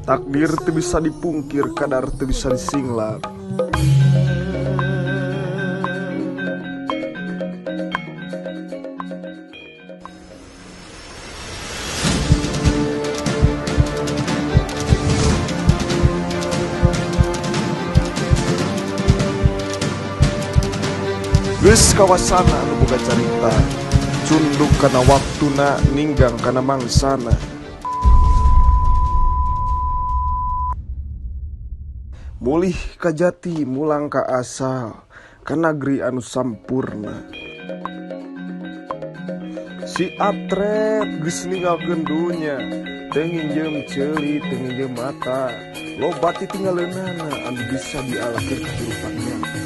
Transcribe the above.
Takdir teu bisa dipungkir, kadar teu bisa disinglar. Geus kawasana anu boga carita, cunduk kana waktuna, ninggang kana mangsana. Mulih ka jati mulang ka asal, ka nagri anu sampurna. Si Atret geus ninggalkeun dunya, teu nginjeum ceuli, teu nginjeum mata, loba titinggaleunana anu bisa diala keur kahirupan nyata.